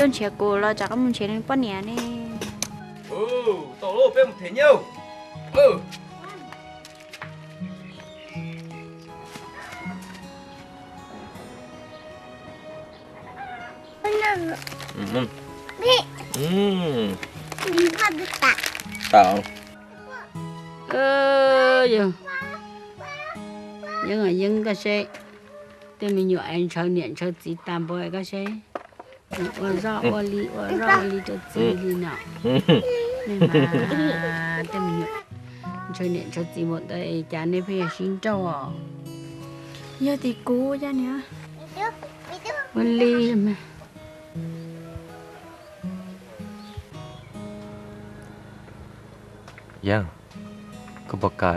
Tuaj nrhiav kuv los rov qab mus nrhiav nws poj niam ne. Tau lawm, peb mus them nyiaj. Yeeb, yeeb koj seb, tej me nyuam es ntshaw niam ntshaw txiv tas npaum koj seb, ua zoj ua li ua zoj ua li rau txiv li no. Nej mas tej me nyuam ntshaw niam ntshaw txiv npaum ntawd cas nej pheej yog sib nrauj os. Yog tim kuv cas niam. Ua li mas. Yeeb, koj puas kam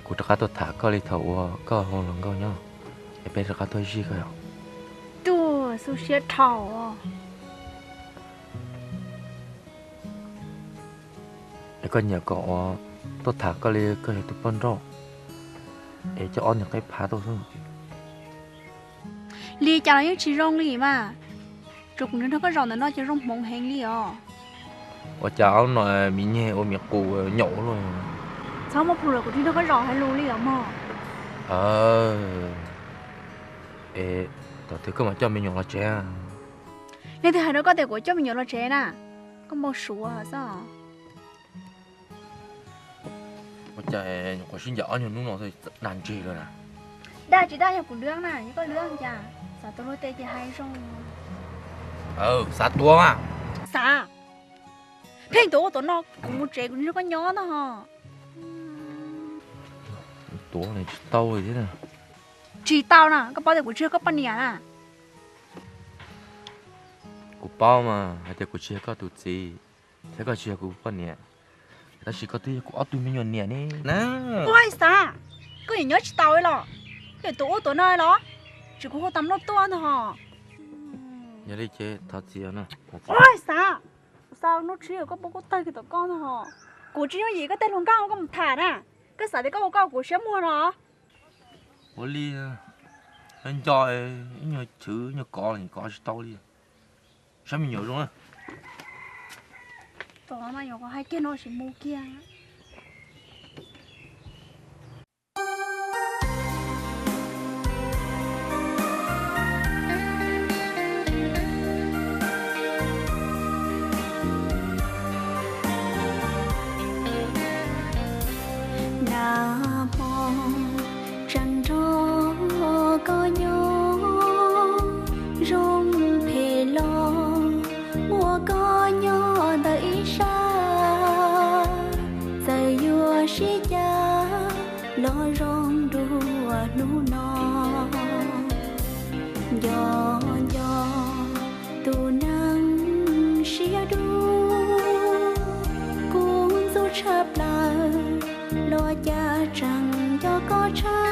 kuv rov qab tuaj tham koj li thaum uas koj hu hluas nkauj nyob, es peb rov qab tuaj zij koj os? Tuaj xu siab dhau. Es koj nyiam kom uas tuaj tham koj li koj yog tus poj nrauj, es coj ob niag qeb phav tuaj xwb. Li cas los yeej tsis zoo li mas. Tsuas kuv nrog koj zaum ntawm no ces zoo hmoov heev li os. Ua cas ob no miv nyeg ua miv qus nyaum luaj. Txhob muab plhus lawm, kuv tsis nrog koj zaum hais lus li os mog. Es thaum twg koj mam coj me nyuam los tsev? Leej twg hais rau koj tias kuv coj me nyuam los tsev na? Koj npau suav xwb. Ua cas nyuam qhuav sib ncaim ob nyuag hnub no dag ntseg lawm na? Dag tsis dag yog kuv lwb na, yog koj lwb cas? Xav tuav luag tes ces hais zoo. Xav tuav mas. Xav. Pheej tuav ua tuav no, kuv mus tsev kuv nrog koj nyob ntag ho. Tuav tsis tau li thiab. Tsis tau na, koj paub tias kuv tsis yog koj poj niam na. Kuv paub mas hais tias kuv tsis yog koj tus txiv, thiab koj tsis yog kuv poj niam, tab sis koj twb yog kuv ob tug me nyuam niam ne. Ua xav, koj yuav nyob tsis tau li los? Koj yuav tuav ua tuav no los? Tsis kuv hu tas nplooj tuaj ntag ho. Yog li ces thov txim no. Ua xav, kuv xav hnub tshiab koj pub kuv tawg kiag tom koj ntag ho. Kuv tsis yooj yim koj tej hluas nkauj koj mus tham na. Koj xav tias koj ua koj kuv siab muag no? Ua li, nco ib nyuag chwv ib nyuag kov los kov tsis tau li. Saib me nyuam zoo na. Tom no mas yuav hais kiag no tsis mus kiag. Nag hmo tseem nrog koj nyob, zoo phem los muaj koj nyob ntawm ib sab. Txawm yuav sib cav los zoo dua hnub no. Nco nco tus neeg siab dub, kuv ntxub tshaj plaws los cas tseem nco koj tshaj.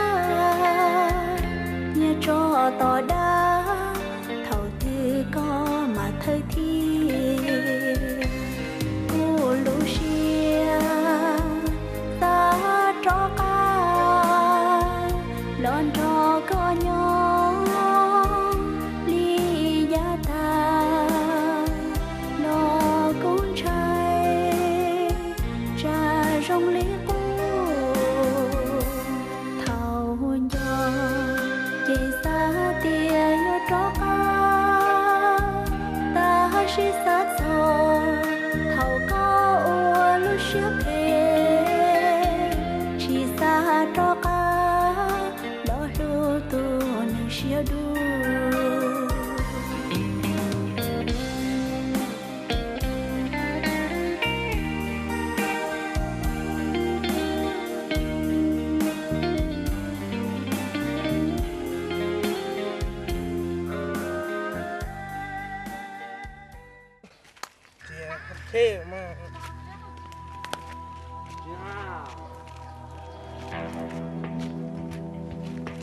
Nyias tso tom dab, thaum twg koj mam thawj thiab. Kuv lub siab xav rov qab los nrog koj nyob li yav tag los kuv ntshai tsam zoo li qub. Thaum nco ces xav tias yuav rov qab, tab sis xav txog thaum koj ua lub siab phem, tsis xav rov qab los hlub tus neeg siab dub.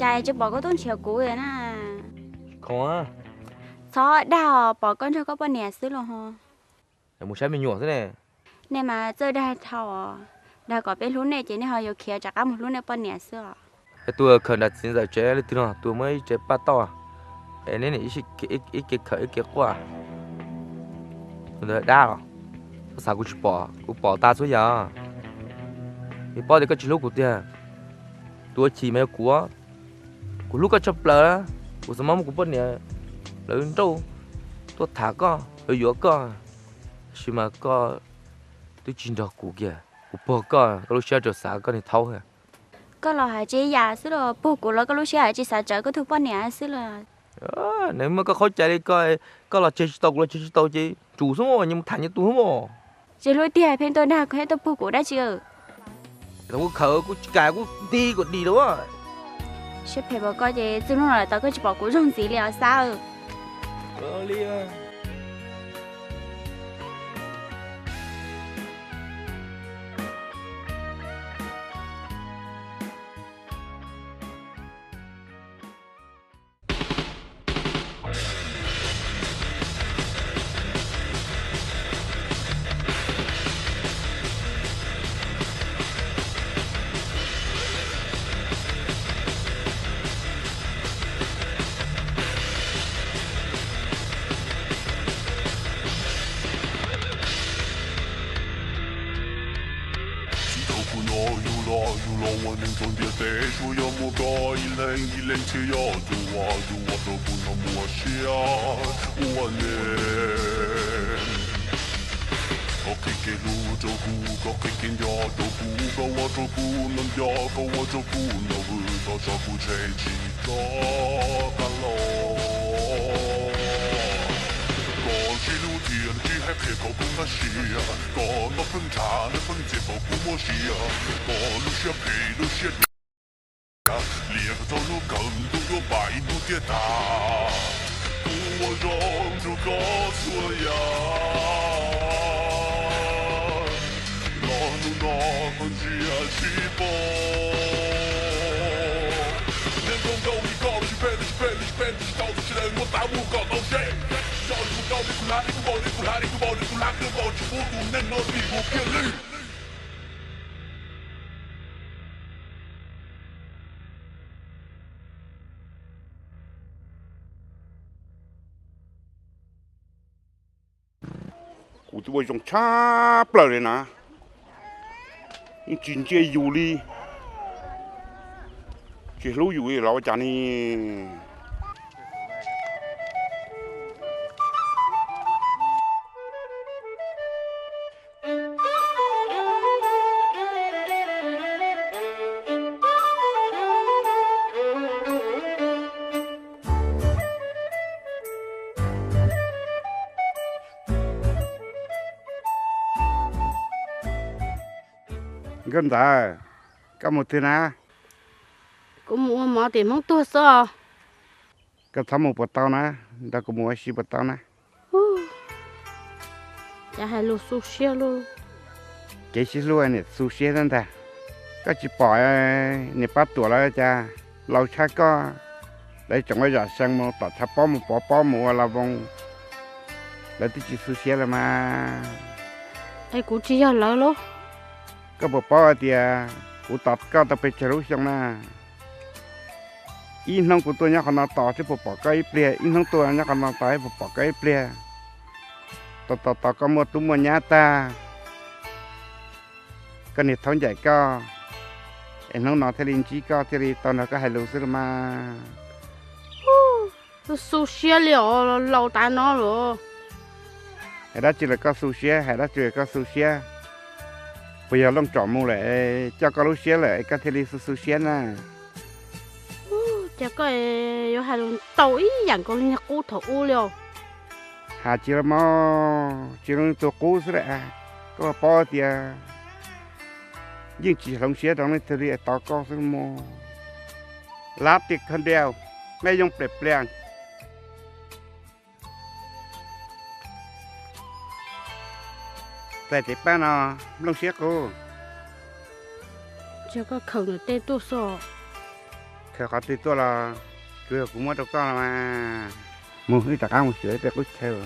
Cas tsis pom koj tuaj nrhiav kuv na? Txhob dag os, pom koj nrog koj poj niam xwb los ho. Mus saib me nyuam xwb ne. Nej mas txawj dag dhau os, dag kom peb hlub nej ces nej ho yuav khiav rov qab mus hlub nej poj niam xwb os. Es tus khawm nram txiv ntxawm tsev leej twg no, tus muaj ib tsev paj tauj, es neb nim ib ke khawm ib ke quaj. Ntawd dab los? Koj xav kuv tsis pom, kuv pom tas txhua yam. Yeej paub tias koj tsis hlub kuv tiag. Tus ua chim mas yog kuv, kuv hlub koj tshaj plaws. Kuv xav muab kuv poj niam lawv nrauj tuaj tham koj, yuav yuav koj, tab sis mas koj twb tsis nrog kuv kiag. Kuv pog koj, koj lub siab tseem xav koj niag thaub. Koj los hais tsis yam xwb los, pog kuv los koj lub siab hais tsis xav tsawv koj tus poj niam xwb los. Nws muab koj qhaub cai li ko, koj los tseg tsis tau, kuv los tseg tsis tau ces tsum xwb mos, nyias mus tham nyias tus xwb mos. Tsis hlub tiag pheej tuaj dag kuv thiab tuaj pog kuv dab tsi? Thaum kuv khawm kuv tsis kam kuv nti kom dim lawm. Siab phem npaum koj ces txij hnub no lawm tau koj tsis pom kuv zoo ntxiv li os Xab. Tsis tau kuv no yug los yug los ua neeg rau ntiaj teb, suav yog muaj koj ib leeg ib leeg thiaj yog tus uas tus uas rau kuv no muaj siab ua neeg. Koj qhia kev hlub rau kuv, koj qhia kev nco rau kuv, koj ua rau kuv no nco, koj ua rau kuv no vwm, koj tso kuv tseg tsis tso qab los. Koj tsis hlub thiab tsis hais qhia kom kuv nkag siab, koj no pheej nrhav no pheej ntxias kom kuv muaj sia, koj lub siab phem lub siab liam kom txog hnub kawg ntuj yuav npam ib hnub thiaj tag. Kuv ua zoo rau koj txhua yam, los hnub no koj ntsia tsis pom. Neeg nkaus nkaus li koj tsis phem, tsis phem, tsis phem, tsis tau, tsis tau, muaj tas mus kom tau seb. Tso li kuv tau li kuv hlab, li kuv npau, li kuv hlab, li kuv npau, li kuv hlab, li kuv npau, tsis pub tus neeg no dim kuv kiag li. Kuv twb ua zoo tshaj plaws li na, yeej tsis ntsia yus li, tsis hlub yus li los ua cas ni. Nkauj Ntawd, koj mus twg na? Kuv mus ua mov tim Hmoob tuag xwb. Koj txhob mus puas tau na, nrog kuv mus ua si puas tau na? Cas hais lus xu siab lauj. Kev sib hlub niam xu siab tab ntag. Koj tsis pom niam Pab Tuam lawv cas laus tshaj koj, lawv tseem ua zam sees mus tom tshav pob mus pov pob mus ua la voos, lawv twb tsis xu siab lawm mas. Es kuv tsis yog lawv lauj. Koj puas paub hais tias kuv tos koj tau pes tsawg lub xyoo na? Ib hnub kuv tuaj nyob qhov no tos thiab puas pom koj ib pliag, ib hnub tuaj nyob qhov no tos thiab puas pom koj ib pliag. Tos tos tos koj muaj tub muaj nyab tag, koj niag thaub ncaim koj, es hnub no thiaj li ntsib koj thiaj li tau nrog koj hais lus xwb los mas. Xu siab li os, laus tas no lawm. Hais dab tsi lawm koj xu siab, hais dab tsi lawm koj xu siab? Puas yog looj tsom mus lawm coj koj lub siab lawm es koj thiaj li xu xu siab na? Cas koj yuav hais lus ntau ib yam nkaus li niag qub thaum ub li os? Hais tsis los mas, tsis los tus qub xwb lawm. Koj paub tias yeej tsis hloov siab rau leej twg li, tos koj xwb mog. Lab tiag kho ntiaus, mej yooj pem pliag. Txais tes pab no, nplooj siab qub. Koj khaws ntawm tej tuaj xwb. Khaws qhov twg tuaj los tsuas yog kuv muab rau koj los mas. Mus wb rov qab mus xyuas tej qub chaw.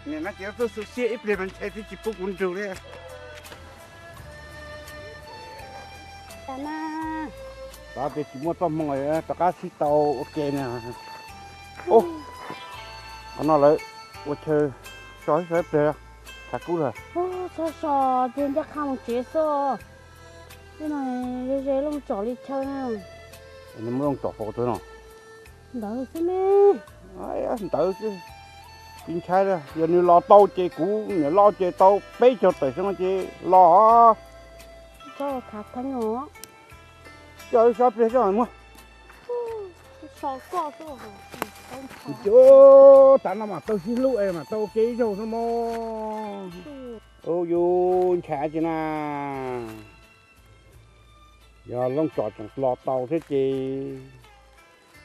Nim no ces tuaj xu siab ib pliag mas ntshai twb tsis pub kuv nrug li. Xav tias tsis muaj txoj hmoo rov qab sib tau ua ke na. Qhov no lawv Ua chaw so ib pliag, tshav kub lawm. Txhob so, ces ncaj qha mus tsev xwb. Tej no ze ze looj tsom li chaw na. Nws muaj looj tsom pom tus no. Ntawd xwb ne. Ntawd xwb. Tsis ntshai li, yog nws los tau ces kuv niam loj ces tau peb caug tawm xyoo ces los. Txhob khav theeb os. Coj wb so ib pliag coj muag. Cov tav no mas tau sib hlub es mas tau ua ke ib zaug xwb mog. Ub, yus ntshai tsi na. Yog looj tsom tseem los tau thiab ces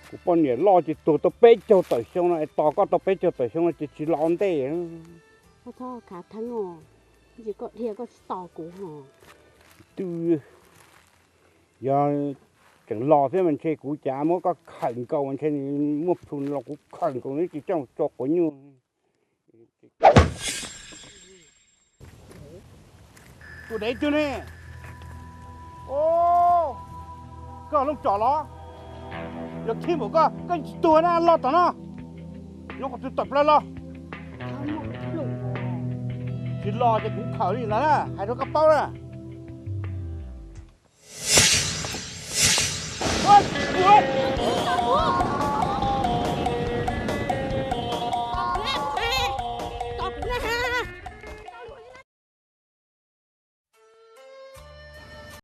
kuv poj niam loj ces tuag tau peb caug tawm xyoo no es tos koj tau peb caug tawm xyoo no ces tsis los ua ntej. Koj txhob khav theeb os, ntsis koj dhia koj tsis tos kuv hos. Twb yog tseem los thiab mas ntshe kuv cav muab koj khawm nkaus mas ntshe nws muaj plhu los kuv khawm nkaus nws tsis coj tso quav nyuj. Tus dev twg ne? Koj looj tsom los? Yog khib npaum koj, koj tsis tuag na, los tom no. Nyob qhov twg tawm plaws los. Tsis los ces kuv khawm li ntawd na, hais rau koj paub na.